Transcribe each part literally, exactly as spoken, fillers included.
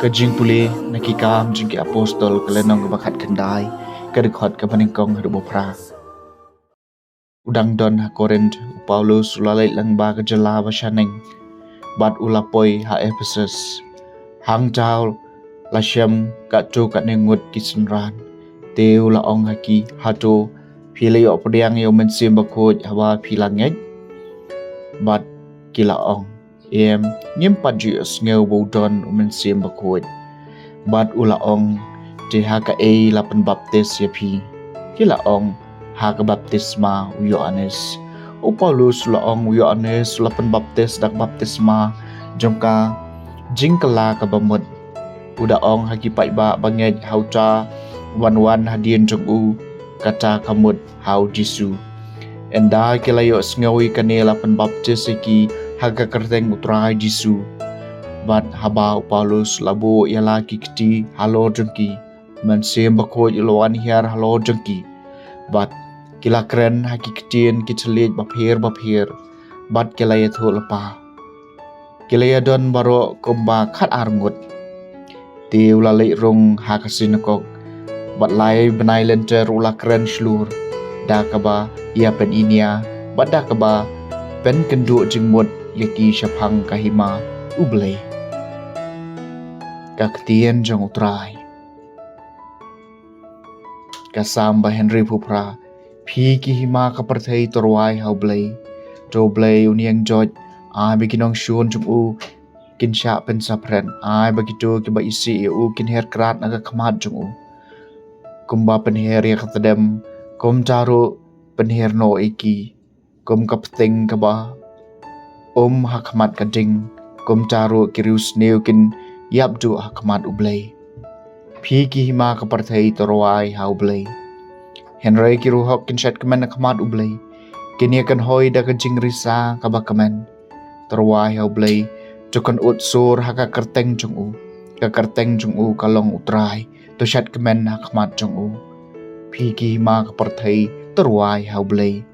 Ka jingpule na Ki Kam jong ki Apostol, ka lynnong kaba khatkhyndai, ka dkhot kaba nyngkong haduh ba phra. U dang don ha Korinth, u Paulus u la leit lyngba ka jylla ba shaneng, bad u la poi ha Ephesus. Hangta u la shem katto katne ngut ki synran. Te u la ong ha ki, hato phi la ïoh pdiang ïa u Mynsiem Bakhuid haba phi la ngeit? Bad ki la ong, em, ngim pat ju ïohsngew ba u don u Mynsiem Bakhuid. Bad u la ong, te ha kaei la pynbaptis ïa phi? Ki la ong, ha ka baptisma u Ïoannis. U Paulus u la ong, u Ïoannis u la pynbaptis da ka baptisma jong ka jingkylla kaba mut. U da ong ha ki paidbah ba ngeit ha uta uban wan hadien jong u, kata ka mut ha u Jisu. Ynda ki la ïohsngew ïa kane, la pynbaptis ïa ki ha ka kyrteng u Trai Jisu. Bad haba u Paulus la buh ïa la ki kti halor jong ki, u Mynsiem Bakhuid u la wan hiar halor jong ki. Bad ki la kren ha ki ktien ki thylliej bapher bapher, bad ki la ïathuh lypa. Ki la ïadon baroh kumba khatar ngut. Te u la leit rung ha ka synagog, bad lai bnai lynter u la kren shlur da kaba ïapyniñia bad da kaba pynkynduh jingmut ïa ki shaphang ka hima U Blei. Ka ktien jong u Trai. Ka Salm ba hynriewphew phra. Phi ki hima ka pyrthei, to rwai ha U Blei. To U Blei u niangjoit, ai ba ki nongshun jong u kin shah pynsaphriang, ai ba kito kiba isih ïa u kin her krad na ka khmat jong u. Kumba pynher ïa ka tdem, kumta ruh pynher noh ïa ki. Kum ka pting kaba um ha khmat ka ding, kumta ruh ki riewsniew kin ïap duh ha khmat U Blei. Phi ki hima ka pyrthei, to rwai ha U Blei. Hynrei ki ruhok kin shet kmen ha khmat U Blei. Kin ïakynhoi da ka jingrisa kaba kmen. To rwai ha U Blei, to kynud sur ha ka kyrteng jong u. Ka kyrteng jong u ka long U Trai, to shet kmen ha khmat jong u. Phi ki hima ka pyrthei, to rwai ha U Blei.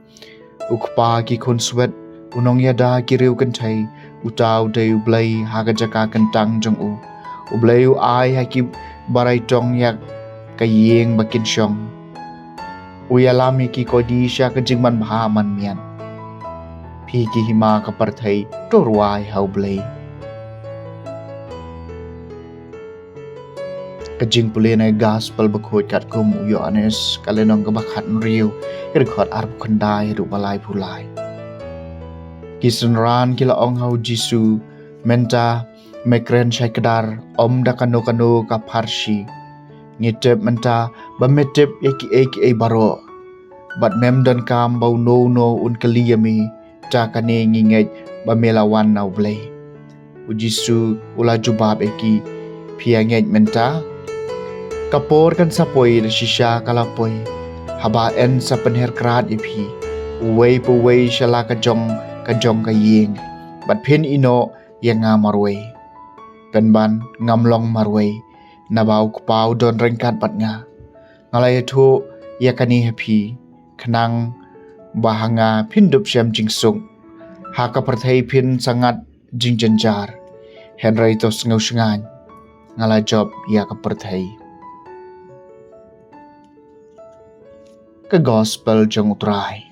U Kpa ki khunswet, u nongïada ki riewkynthei, uta u dei U Blei ha ka jaka kyntang jong u. U Blei u ai ha ki barai tong ïa ka ïing ba kin shong. U ïalam ïa ki khyllipmat sha ka jingmanbha manmiat. Phi ki hima ka pyrthei, to rwai ha U Blei. Ka jingpule na ka Gospel bakhuid katkum u Ïoannis, ka lynnong kaba khathynriew, ka dkhot arphew khyndai haduh ba laiphew lai. Ki synran ki la ong ha u Jisu, mynta me kren shai kdar, ym da kano kano ka pharshi. Ngi tip mynta ba me tip ïa kiei kiei baroh. Bad mem donkam ba uno uno un kylli ïa me, ta kane ngi ngeit ba me la wan na U Blei. U Jisu u la jubab ïa ki, phi ïa ngeit mynta? Ka por kan sa poi, da shisha ka la poi, haba yn sa pynher krad ïa phi, uwei pa uwei sha la ka jong ka jong ka ïing. Bad phin ïehnoh ïa nga marwei. Pynban ngam long marwei, naba u Kpa u don ryngkat bad nga. Nga la ïathuh ïa kane ha phi, khnang ba ha nga phin dup shem jingsuk. Ha ka pyrthei phin sa ngat jingjynjar, hynrei to sngewshngaiñ, nga la jop ïa ka pyrthei. Ka Gospel jong u Trai.